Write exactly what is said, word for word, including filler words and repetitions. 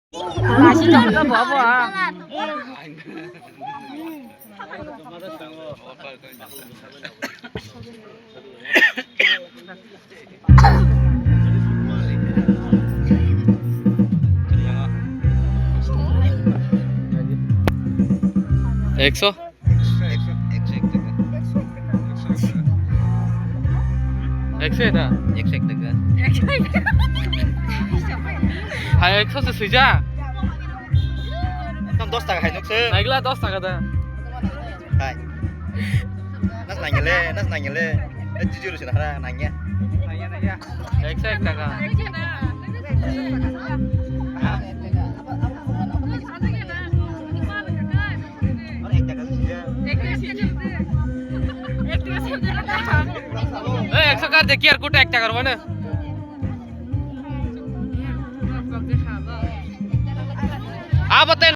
Ekso? Ekso, ekso ek taka. Ekso ek taka? Ekso ek taka. Hai, ekso se swijak. Tamo dos taka hai nukse. Naigla dos taka da. Hai. Nas nangya le, nas nangya le. Eh, jujur sih, nahara nangya. Ekso ek taka. Eh, ekso kar de, Q R code ekta kar bana. Abo te